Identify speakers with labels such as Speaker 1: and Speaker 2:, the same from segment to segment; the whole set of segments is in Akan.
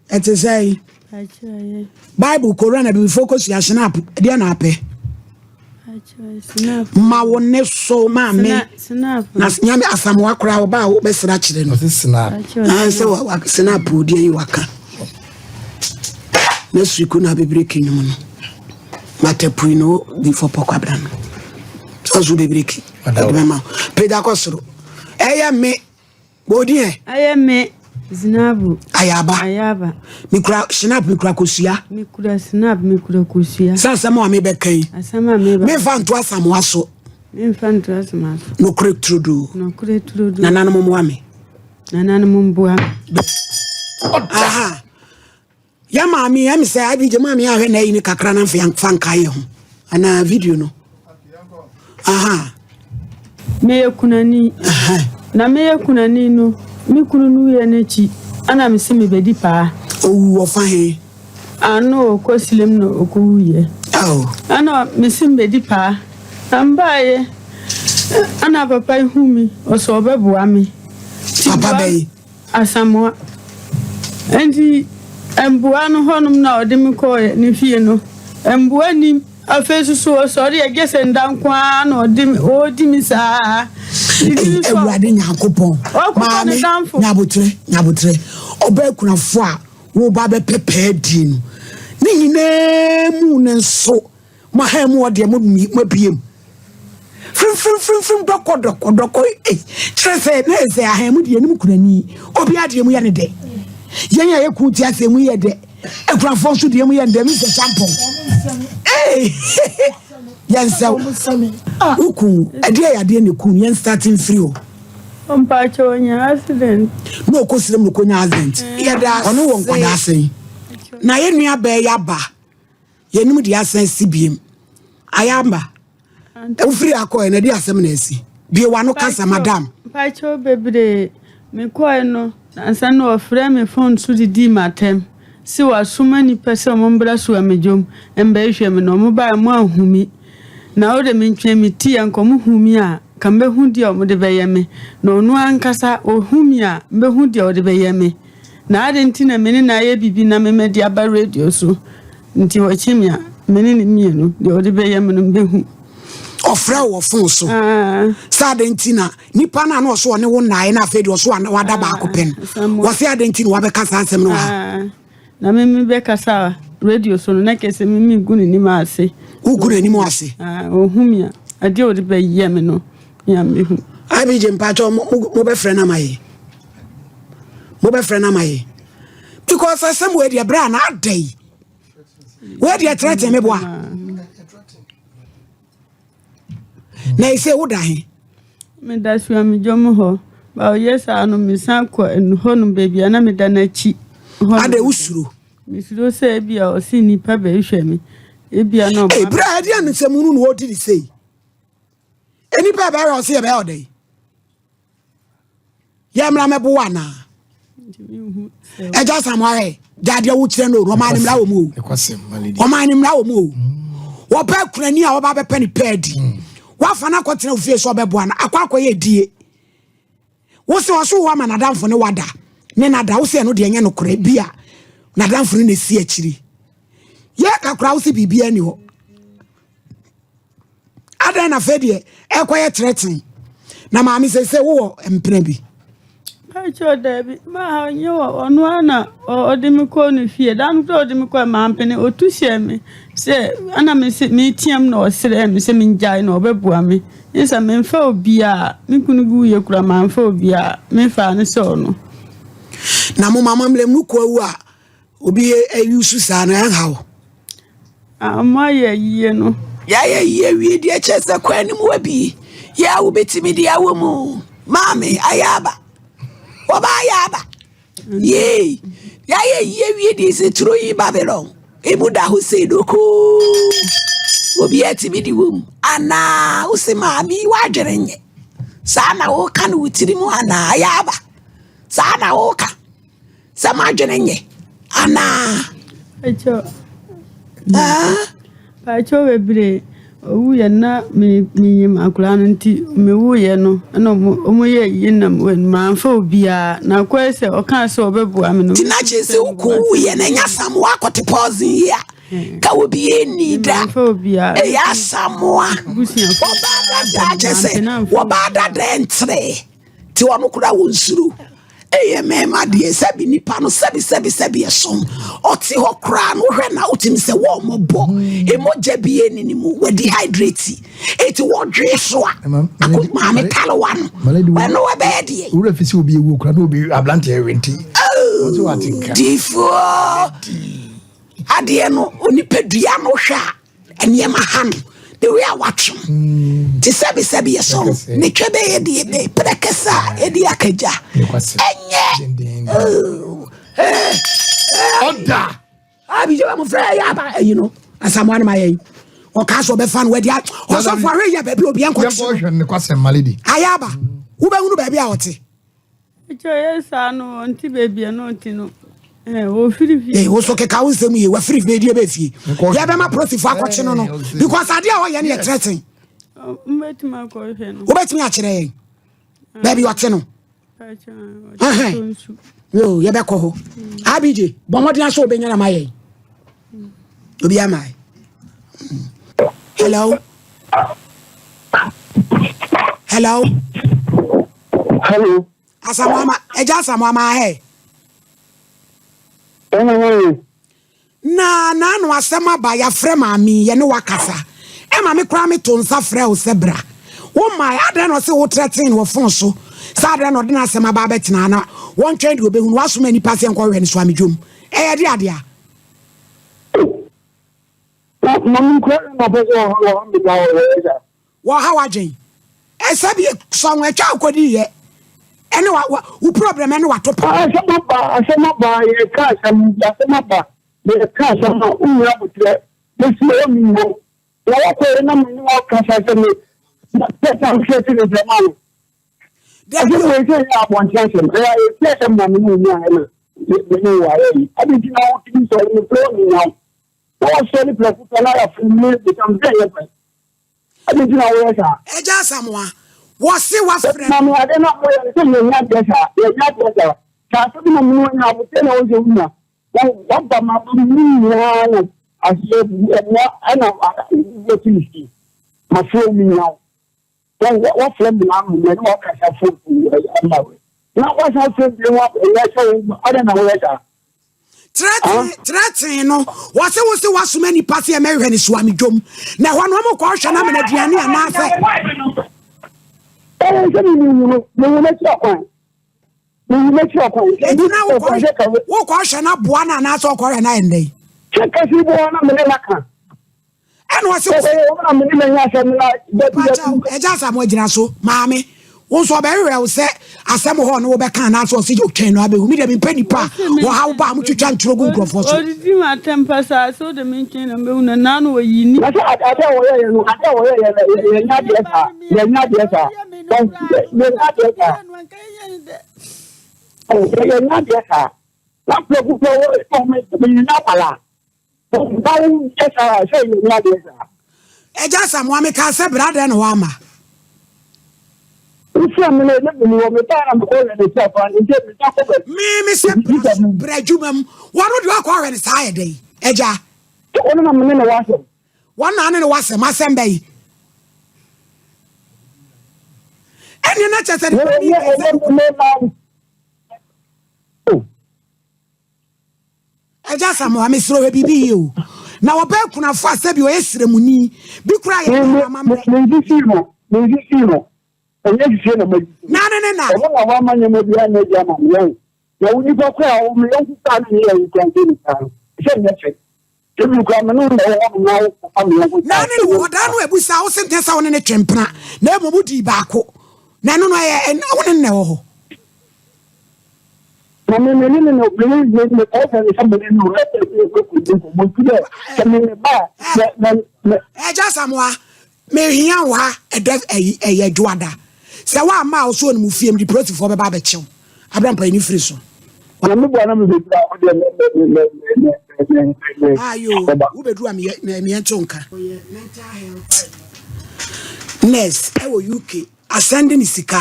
Speaker 1: Ɛte sɛ Bible, Koran, abibifo kosua snap deɛ na apɛ. Ma wo ne so maame na nyame asamoa koraa ɔba a wobɛsra kyerɛ no sɛ snap deɛ yi waka na suku na bebree ki nwom no matapui no bifo pɔkwabra no sɛ ɔso bebree ki ɛde bɛma pagya kɔ soro ɛyɛ me Bɔ din ɛ.
Speaker 2: Ɛyɛ me Zinabu.
Speaker 1: Ayaba.
Speaker 2: Ayaba.
Speaker 1: Mekura snap mekura kosua.
Speaker 2: Mekura snap mekura kosua.
Speaker 1: Sɛ asɛm a mebɛka yi.
Speaker 2: Asɛm a mebɛka.
Speaker 1: Memfa nto asamoa so.
Speaker 2: Memfa nto asamoa so.
Speaker 1: Nokorɛ turodoo.
Speaker 2: Nokorɛ turodoo.
Speaker 1: Nananom mmoa me.
Speaker 2: Nananom mmoa me.
Speaker 1: Aha. Yɛ maame yɛ me sɛ abigye maame ahwɛ na ayi ne kakra na mfa yɛmfa nka yɛ ho anaa video no aha.
Speaker 2: Meyɛ kunani na meyɛ kunani no me kunu no wuiɛ no akyi ɛna mese mebɛdi paa.
Speaker 1: Owu wɔ fa he?
Speaker 2: Ano ɔkɔ silem na ɔkɔ wuiɛ. Ɛna mese mebɛdi paa na mbaeɛ ɛna papa yi hu me ɔsɛ ɔbɛboa me.
Speaker 1: Papa bɛyi?
Speaker 2: Asamoah. Enti mboa no hɔnom na ɔde me kɔɔ ne fie no, mboa nnim. Afei nso so ɔsɔre a, gye sɛ nda nko ara na ɔde me, ɔredi me saa.
Speaker 1: Ei, Awurade Nyankopɔn, maame, nyabotrɛ, nyabotrɛ, ɔbaa kunafo a woba bɛpɛ pɛɛ die no, ne nyinaa mu no nso, Mo ha mu hɔ deɛ mo mo abie mu frimfrimfrimfrim dɔkɔ dɔkɔ dɔkɔ ei kyerɛ sɛ na yɛ sɛ ahan mu deɛ anim kunani obi adeɛ mu yɛ ne dɛ yɛn a yɛ kun ti ase mu yɛ dɛ akurafoɔ nso deɛ mu yɛ ne dɛ mi sɛ kyampɔn ee yɛn sɛ wokun ɛdeɛ yɛ adeɛ ne kun yɛn start mfiri hɔ.
Speaker 2: Mpakyɛ onya accident.
Speaker 1: Na ɔkɔ srem na ɔkɔnya accident. Ɔno wɔ nkwadaa sɛn. Na yɛn nua bɛɛ yaba. Yɛnim deɛ asan asi biem. Ayamba, wofiri ha kɔɛ na ɛde asɛm na asi. Bie w'ano kasa, madam.
Speaker 2: Mpakyɛw bebree. Mekɔɛ no, nansa no ɔfrɛɛ me phone so didii m'atɛm se wasoma nnipa sɛ ɔmo mbra Suamedwom mbɛhwehwɛ me na ɔmo bae ɔmo anhu me. Na ɔde mentwɛn me ti a nka ɔmo hu me a nka mbehu deɛ ɔmo de bɛyɛ me. Na ɔno ankasa ohu me a mbehu deɛ ɔde bɛyɛ me. Na adɛn nti na me ne no ayɛ biribi na me madi aba radio so? Nti ɔkye me a, me ne no mmienu, deɛ ɔde bɛyɛ me no mɛhu.
Speaker 1: Ɔfrɛ wo wɔ fon so sɛ adɛn nti na nipa no a na ɔso ɔne wo nnaeɛ na afei deɛ ɔso wada baako pɛ no, wɔse adɛn nti na wabɛka saa asɛm no wɔ ha?
Speaker 2: Na me mebɛkasa radio so no, na kɛ sɛ me megu n'anim ase.
Speaker 1: Wogu n'anim ase?
Speaker 2: Ɔhu me a, adeɛ ɔde bɛyɛ me no, mea mehu.
Speaker 1: IBJ mpakyɛ mobɛfrɛ no ama yɛ. Mobɛfrɛ no ama yɛ. Because asɛm wei deɛ berɛ a na ada yi. Wei deɛ trɛtɛn me boa. Na ɛsɛ woda he?
Speaker 2: Meda Suamidwom hɔ. Ba ɔyɛ saa no mesan kɔ hɔnom baabi a na meda no akyi.
Speaker 1: Ada wosuro?
Speaker 2: Mesuro sɛ ebia ɔse nnipa bɛhwɛ me. Ebia na ɔma.
Speaker 1: Ebere a ɛde anisɛm no na wɔdi ne sei. Nnipa ɛbɛyɛ ɔse yɛbɛyɛ ɔdɛ yi. Yɛ mmra mɛbo wo anaa? Ɛgya Samuel gya deɛ wokyerɛ no ɔman no mmra wɔ mu o. Ɔman no mmra wɔ mu o. Wɔpɛ kunani a wɔba bɛpɛ ne pɛɛ di. Wafa no akɔtena ofie sɛ ɔbɛboa no akɔ akɔyɛ die. Wo sɛ ɔso wo ama n'adamfo ne wada ne nada wo sɛ ɛno deɛ ɛnyɛ nokorɛ bi a n'adamfo no na ɛsi akyiri. Yɛ kakora wo sɛ biribiara ni hɔ. Adɛn na afei deɛ ɛkɔyɛ trɛten na maame sɛ sɛ wowɔ mpena bi.
Speaker 2: Pakyɛ daabi ma ha nyɛ wɔ ɔno ara na ɔde me kɔɔ ne fie da no kora ɔde me kɔɔ mampene ɔtu hyɛɛ me sɛ ɛna me se meteam na ɔsrɛɛ me sɛ mengyae na ɔbɛboa me ne sɛ memfa obiara me kunu bi wuyɛ kora mamfa obiara mefaa ne sɛ ɔno.
Speaker 1: Na mo mama mmerɛ mu kɔ awu a obi ayusu saa no ɛnha wo.
Speaker 2: A moayɛ yie no.
Speaker 1: Yɛayɛ yie awie deɛ kyerɛ sɛ kwan no mu abie. Yɛ a wobɛtumi de awɔ mu. Maame ayɛ aba. Wɔba ayɛ aba. Yee. Yɛayɛ yie awie deɛ sɛ turo yi Babylon. Emu da hɔ sei dokoo. Obi atumi de wɔ mu. Anaa wo se maame yi w'adwene nyɛ. Saa na woka no wo tiri mu anaa ayɛ aba. Saa na woka. Sɛ m'adwene nyɛ anaa?
Speaker 2: Pakyɛw bebree. Ɔwuiɛ na me menyim akwadaa no nti mewuiɛ no ɛna ɔmo ɔmo yɛ yie na mamfa obiara na akɔyɛ sɛ ɔkaa sɛ ɔbɛboa me no.
Speaker 1: Nti na kyerɛ sɛ wokɔ wuiɛ no ɛnyɛ Asamoah akɔte poison yi a ka obi ɛnni da.
Speaker 2: Mamfa obiara.
Speaker 1: Ɛyɛ Asamoah.
Speaker 2: Abusuafoɔ.
Speaker 1: Wɔbaa dada kyerɛ sɛ wɔbaa dada ɛntere. Nti ɔno koraa wɔnsuro. Ɛyɛ mmarima deɛ sɛbi nipa no sɛbi sɛbi sɛbi ɛsom ɔte hɔ koraa no wohwɛ na wotumi sɛ wɔmmɔbɔ ɛmogya bi ɛni ne mu wɔ dehydrate eti wɔdwe so a ako maame talewa no ɛno ɛbɛyɛ deɛ.
Speaker 3: Wura fi sɛ obi ewu koraa na obi aberante ɛwe nti ɔte wate nka.
Speaker 1: Difoɔ adeɛ no onipadua no hwɛ a. Nneɛma ha no, the way a watwe mm. te sɛbisɛbi yɛ sɔn ne twɛ bɛyɛ deɛ bɛ pɛrɛkɛsɛ a ɛdi akagya ɛnyɛ
Speaker 3: ɔda.
Speaker 1: Abijɛ wa mo fɛ ɛyɛ aba ɛyi no asamoah no ma yɛ yi ɔka sɛ ɔbɛfa no wadi ɔsɔfo ahwɛ yɛ baabi obi ɛnkɔ
Speaker 3: kye
Speaker 1: ayɛ aba wobɛhunu baabi a ɔte.
Speaker 2: Nti ɔyɛ saa no ɔnte baabi a na ɔte no eh, ɔfiri fie.
Speaker 1: Ee, woso keka wo nsɛm yie, wafiri fie die bɛ fie. Yɛbɛma polisifoɔ akɔkye no no because adeɛ a ɔyɛ no yɛ threaten.
Speaker 2: Mbɛtumi akɔhwɛ no.
Speaker 1: Wobɛtumi akyerɛ yɛn baabi ɔte no. Yo, yɛbɛkɔ hɔ. Abigye, bɔ mmɔden asɛ wobɛnya na ma yɛn. Obi ama yɛ. Hello. Hello.
Speaker 4: Hello.
Speaker 1: Asamoah ma ɛgya Asamoah ma ahɛ. Na n'ano asɛm aba yɛafrɛ maame yi yɛne wakasa ɛma me koraa meto nsa frɛ wo sɛ bra wo mmae adɛn na ɔse wo trɛten wɔ fon so sɛ adɛn na ɔde n'asɛm aba abɛtena na wɔntwɛn deɛ ɔbɛhunu wasoma nnipa sɛ nkɔhwɛ no so amedwom ɛyɛ de adeɛ a.
Speaker 4: Na maame nkura na ɔpɛ sɛ ɔha me da ɔyɛ saa.
Speaker 1: Wɔha w'adwen. Ɛsɛ bi sɔ ho ɛtwa akɔdi yɛ ɛne wa wa wo problem ɛne wato pa.
Speaker 4: Asɛm aba asɛm aba yɛka asɛm asɛm aba yɛka asɛm a wonyɛ abotrɛ bɛsi hɔ mennya na wakɔyɛ na me ne wakasa sɛ me pɛsa mehwɛ te ne sɛ ma no asɛm wei sɛ ɛyɛ abɔnten asɛm ɛyɛ ɛfi asɛm na me ne wo nyaeɛ na me ne wo ayɛ yi ade nti na wotumi sɔre mefrɛ wo menya wo na wasɔre prɛko pɛ na yɛafrɛ me bisa me sɛ ɛyɛ pɛ Adɛn nti na woyɛ saa?
Speaker 1: Agya Asamoah, wɔse wafrɛ.
Speaker 4: Maame ade na moyɛ no sɛ yɛnyɛ adeɛ saa, yɛnyɛ adeɛ saa. Sɛ asɛm na mene wonya aboteɛ na wosɛ wonya. Na waba ma mu nyinaa na aseɛ mmoa ɛna wɔte ne fie. Mafrɛ wo menya wo. Wafrɛ me na ano na ɛne wakasa fo ama wo. Na wasan frɛ bio ɛnyɛ sɛ wo adɛn na woyɛ saa?
Speaker 1: Trɛtee no, wɔse wo se woasoma nnipa sɛ ɛmɛhwehwɛ no Suame dwom, na ɛhɔ no wɔn kɔ hwɛ no amena aduane anaasɛ.
Speaker 4: Ɛyɛ sɛ mehu no, mehu n'akyi akwan. Mehu n'akyi akwan.
Speaker 1: Enti na wokɔ hwɛ no aboa no anaasɛ ɔkɔ hwɛ no ayɛ ndɛn?
Speaker 4: Sɛ kasi boa na mene naka.
Speaker 1: Ɛna ɔse ɛgya Asamoah gyina so maame wo nso ɔbɛwerɛ wo sɛ asɛm hɔ ne wobɛka anaasɛ ɔse ɔtwɛn no abɛhu me deɛ mempɛ nipa a wɔhaw ba a motwitwa ntorɔ gu nkurɔfoɔ so.
Speaker 2: Ɔdidi ma atɛm pa saa sɛ wode me nkyɛn na mbɛhu no naa no wɔyi ni.
Speaker 4: Na sɛ ade a wɔyɛyɛ no ade a wɔyɛyɛ no yɛnyɛ adeɛ saa yɛnyɛ adeɛ saa yɛnyɛ adeɛ saa yɛnyɛ adeɛ saa na prɛko pɛ wɔ ɛmɛ nyɛ akwalaa.
Speaker 1: Agya Asamoah mekaa sɛ bra adɛn na woamma? Me me sɛ bra so bra adwuma mu wɔno deɛ wakɔ ahwɛ no saa yɛ dɛn agya? Wɔn na ne ne wasɛm asɛm bɛyi ɛne na kyɛ sɛ nipa mi kɛ sɛ. Agya Asamoah mesrɛ hwɛ biribi yie o. Na ɔbaa kunafo a sɛbi ɔyɛ sremuni bi koraa yɛ Ghana amammerɛ.
Speaker 4: Mensisii no, mensisii no. Ɛnyɛ sisie na masisi no.
Speaker 1: Na ne ne na.
Speaker 4: Ɔno na wama nneɛma bi anyɛ de ama me wɔn. Na wo nipa koraa a wo me yɔnko koraa ne ne yɛ wo koraa nso ne saa no, ɛsɛ nyɛ fɛ. Ebi koraa me ne wo na ɛwɔ hɔ nom na wo fa me yɔnko
Speaker 1: Na
Speaker 4: saa.
Speaker 1: ne ne wɔ hɔ daa no abu saa wo se ntɛ sɛ wo ne ne twe mpena na mmom wodii baako. Na ɛno no ɛyɛ wo ne no na ɛwɔ hɔ.
Speaker 4: Na me me ne no no me ne me me kɔɔ sɛ sɛ me ne no ɛsɛ sɛ yɛkɔ di nkɔmmɔ nti dɛ sɛ me me ba sɛ me me.
Speaker 1: Ɛgya Asamoah mehia wo ha ɛdɛ ɛyi ɛyɛ dwoada sɛ woamma a wo so onim fie mede polisifoɔ bɛba abɛkye wo abra mpa yi ne firi so.
Speaker 4: Na me boa na me bɛduru a wodeɛ mɛ mɛ mɛ mɛ mɛ mɛ mɛ
Speaker 1: Ayo,
Speaker 4: bɛba.
Speaker 1: wobɛduru a meyɛ meyɛ nto nka. Ɔyɛ mental health nurse ɛwɔ UK. Asɛnde ne sika.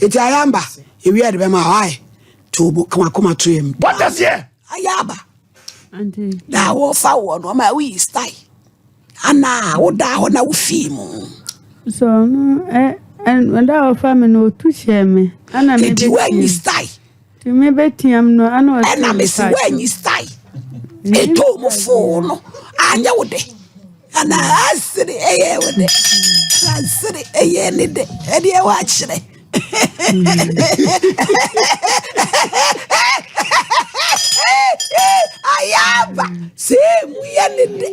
Speaker 1: Eti ayamba, ewia de bɛma ae. To bo kama koma to yam.
Speaker 3: What does here?
Speaker 1: Ayaba.
Speaker 2: Auntie.
Speaker 1: Na wɔfa wɔ no ma woyi style. Ana woda hɔ na wofii mu.
Speaker 2: So no ɛ ɛ da a ɔfa me no otu hyɛɛ me. Ana me
Speaker 1: Eti woanyi
Speaker 2: bɛtiam.
Speaker 1: style.
Speaker 2: Nti me bɛtiam no ana ɔse
Speaker 1: Ɛna mese
Speaker 2: mepa
Speaker 1: woanyi
Speaker 2: kyɛw.
Speaker 1: style.
Speaker 2: Menni
Speaker 1: Ɛtɔɔ mu
Speaker 2: style
Speaker 1: foo
Speaker 2: biara.
Speaker 1: no anyɛ wo dɛ. Ana asere ɛyɛ wo dɛ. Asere ɛyɛ ne dɛ. Ɛdeɛ woakyerɛ. Ayaba sɛ emu yɛ ne dɛ.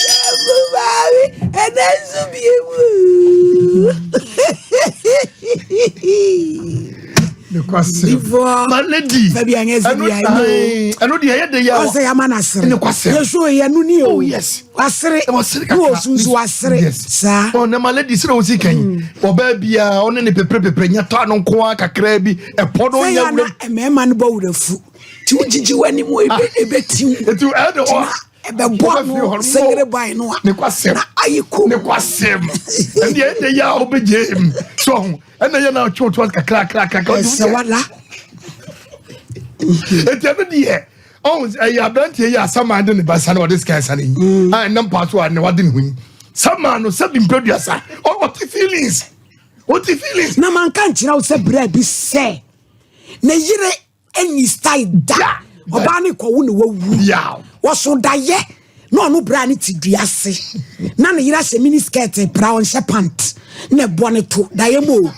Speaker 1: Yɛmu maame ɛnɛ nso bie mu.
Speaker 3: Nokwasɛm. Ma lady.
Speaker 1: Fabi anyɛ sɛ
Speaker 3: Ɛno
Speaker 1: bi ayɛ o.
Speaker 3: ɛno deɛ ɛyɛ de yɛ.
Speaker 1: Ɔsɛ yɛama no asere.
Speaker 3: Nokwasɛm.
Speaker 1: Yɛso yɛ no ni o.
Speaker 3: Oh yes.
Speaker 1: Wasere.
Speaker 3: Wasere
Speaker 1: Ne
Speaker 3: kakra.
Speaker 1: wɔ sunsun wasere.
Speaker 3: Yes.
Speaker 1: Saa.
Speaker 3: Ɔ na ma lady sɛ osi kan. Ɔbaa biara ɔne ne pepere pepere nyɛ tɔ ano nko ara kakra bi. Ɛpɔ no
Speaker 1: Sɛ
Speaker 3: nyɛ
Speaker 1: yɛ ana
Speaker 3: wura.
Speaker 1: mmarima no bɔ wura fu. Ti wo gyigyi w'anim ebe ebe tiw.
Speaker 3: Eti ɛde ɔ.
Speaker 1: Ɛbɛbɔ ano sengere ban no a.
Speaker 3: Nokwasɛm.
Speaker 1: Na ayɛ kum.
Speaker 3: Nokwasɛm. Ɛndeɛ ɛde yɛ a ɔbɛgye mu. So ɔho. Ɛna yɛ na ɔtwe ɔto kakra kakra kakra.
Speaker 1: Ɛsɛ wala.
Speaker 3: Eti ɛno deɛ ɔho ɛyɛ aberanteɛ yi a saman de ne ba sane ɔde sika sane yi. A ɛnam paa so a ne wade ne ho yi. Saman no sɛbi mpɛduasa. Ɔte feelings. Ɔte feelings.
Speaker 1: Na manka nkyerɛ wo sɛ berɛ bi sɛ ne yere ɛnyi style da ɔbaa ne kɔwo ne wawu wɔso dayɛ na ɔno bra ne te dua ase na ne yere ahyɛ mini skirt pra ɔnhyɛ pant na ɛbɔ ne to dayɛ mu o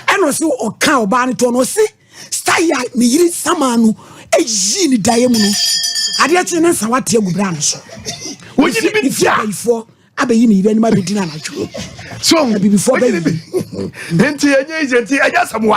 Speaker 1: ɛna ɔse ɔka ɔbaa ne to ɔno ɔse style a ne yere sama no ɛyii ne dayɛ mu no adeɛ kye ne nsa wate agu bra no so
Speaker 3: Wonyi ne bi
Speaker 1: ne fie
Speaker 3: da.
Speaker 1: abayifoɔ abɛyi ne yere anim abɛdi no anadwo
Speaker 3: So
Speaker 1: abibifoɔ
Speaker 3: wonyi ne
Speaker 1: bɛyi
Speaker 3: bi. Nti ɛnyɛ nti ɛnyɛ asɛm wa.